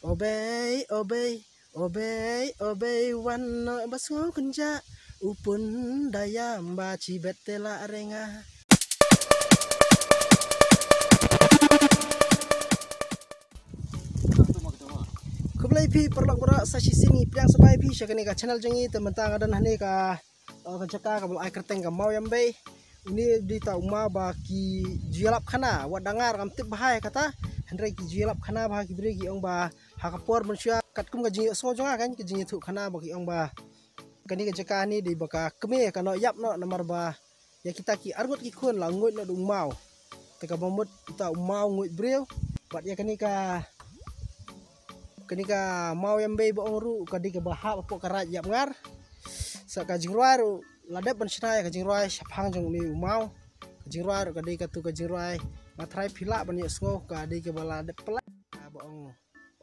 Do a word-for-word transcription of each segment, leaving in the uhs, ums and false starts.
Obei, obei, obei, obei, wan noh ba sngew kynjah. U pun da ïam ba chi bet te la renga. Khublei phi paralok baroh, sa shisien ngi pdiang sngewbha ïa phi sha kane ka channel jong ngi. Te mynta nga don hangne ka, uh, ka jaka kaba la ai kyrteng ka Maw Ïambei. Une u dei uta u maw ba ki ju ïalap khana, wat da nga ruh ngam tip bha ïa kata, hynrei ki ju ïalap khana bha ki briew, ki ong ba ha ka por mynshuwa, katkum ka jingïohsngew jong nga kan, ka jingïathuh khana ba ki ong ba kane ka jaka hangne dei ba ka kmie ka noh ïap noh, namar ba ïa kita ki arngut ki khun la nguid noh da u maw. Te kaba mut uta u maw nguid briew. Bad ïa kane ka, kane ka Maw Ïambei ba ong ruh ka dei kaba hap hapoh ka Raid Ïapngar. Sa ka jingrwai ruh la dep ban shna ïa ka jingrwai shaphang jong une u maw. Ka jingrwai ruh ka dei katu ka jingrwai, nga tharai phi lah ban ïohsngew, ka dei kaba la dep pynlait, kaba ong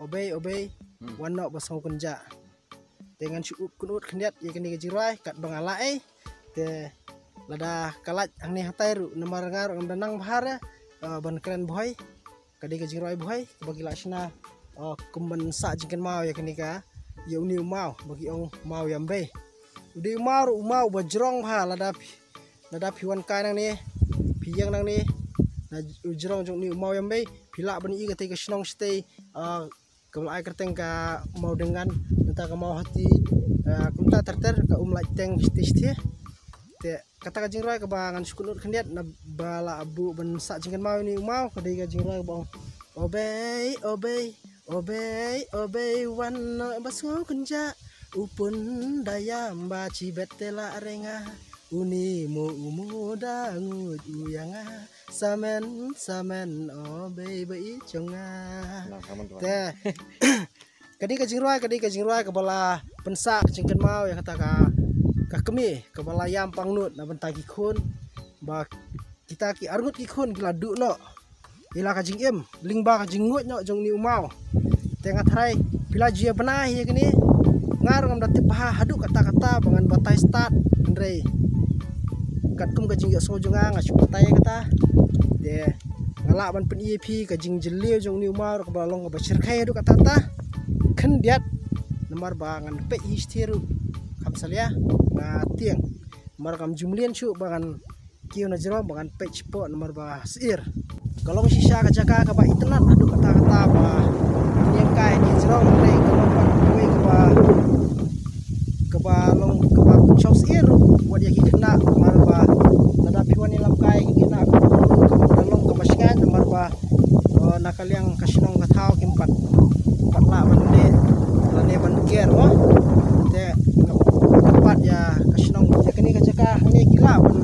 obei, obei, hmm, wan noh ba sngew kynjah. Te ngan shu kynnoh khyndiat ïa kane ka jingrwai katba nga lah ei. Te lada ka lait hangne hatai ruh, namar nga ruh ngam da nang bha re, eh, ban kren bhoi. Ka dei ka jingrwai bhoi kaba ki la shna, eh, kum ban sah jingkynmaw ïa kane ka, ïa une u maw ba ki ong Maw Ïambei. U dei u maw ruh u maw ba jrong bha, lada phi, lada phi wan kai nangne, phi ïeng nangne na u jrong jong une u Maw Ïambei, phi lah ban ïohi katei ka shnong shatei, ah, kaba la ai kyrteng ka Maw Dengan, nangta ka Maw Hati, ah, kumta ter ter, ka Um Laitteng shatei shatei. Te kata ka jingrwai kaba ngan shu kynnoh khyndiat naba la buh ban sah jingkynmaw ïa une u maw, ka dei ka jingrwai kaba ong: Obei, obei, obei, obei, wan noh ba sngew kynjah. U pun da ïam ba chi bet te la renga. Une mo u mo da nguid u ïa nga. Samen, samen, obei ba i jong nga. Nah, samen tu. Te ka dei ka jingrwai, ka dei ka jingrwai kaba la pynsah ka jingkynmaw ïa kata ka, ka kmie kaba la ïam pangnud na bynta ki khun, ba kita ki arngut ki khun ki la duh noh ïa la ka jingim lyngba ka jingnguid noh jong une u maw. Te nga tharai phi la ju ïa bna hi ïa kane. Nga ruh ngam da tip bha haduh katta katta ba ngan batai stad, hynrei katkum ka jingïohsngew jong nga, nga shu batai ïa kata. Te nga lah ban pyni ïa phi ka jingjylliew jong une u maw ruh kaba long kaba shyrkhei haduh katta katta. Khyndiat, namar ba ngan peit hi shatei ruh kham salia, nga tieng. Namar kam ju mlien shuh ba ngan kiew na jrong ba ngan peit shapoh namar ba syier. Ka long shisha ka jaka kaba itynnad haduh katta katta ba ngi ïeng kai na jrong, hynrei ka long pat kawei kaba, kaba long kaba pynshong syier ruh wat ïa ki khynnah, namar ba lada phi wan ïalam kai ki khynnah, ka long kaba shngaiñ namar ba, eh, na ka liang ka shnong ka thaw kim pat, kim pat lah ban leh lane ban ker mo. Te nga kyrpad ïa ka shnong, ïa kane ka jaka hangne ki lah ban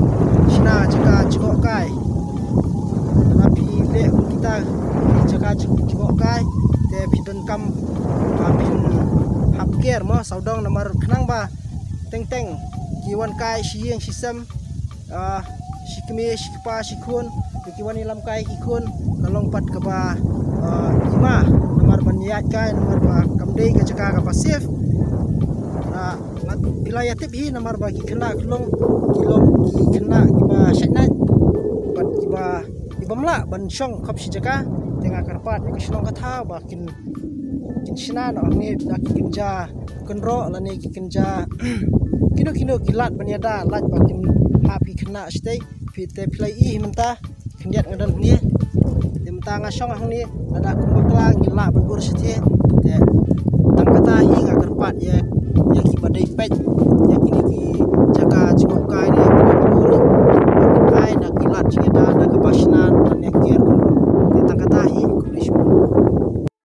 shna jaka jngoh kai. Lada phi leh kum kita ki jaka jngoh kai, te phi donkam ba phin hap ker mo sawdong, namar khnang ba teng teng ki wan kai shi ïing shi sem, ah, shi kmie shi kpa shi khun, ki wan ïalam kai ki khun, ka long pat kaba, ah, ima namar ban ïaid kai, namar ba kam dei ka jaka kaba safe. Ah, phi la ïa tip hi namar ba ki khynnah ki long, ki long ki khynnah kiba shaitnat bad kiba, kiba ym lah ban shong khop shi jaka. Te nga kyrpad ïa ka shnong ka thaw ba kin, kin shna noh hangne da ki kynja kynroh lane ki kynja kino kino ki lad ban ïada, lait ba kin hap ki khynnah shatei. Phi te phi la ïohi mynta khyndiat nga don hangne. Te mynta nga shong hangne, lada kum bakla ngi lah ban bur shatei. Te tang kata hi nga kyrpad ïa, ïa kiba dei peit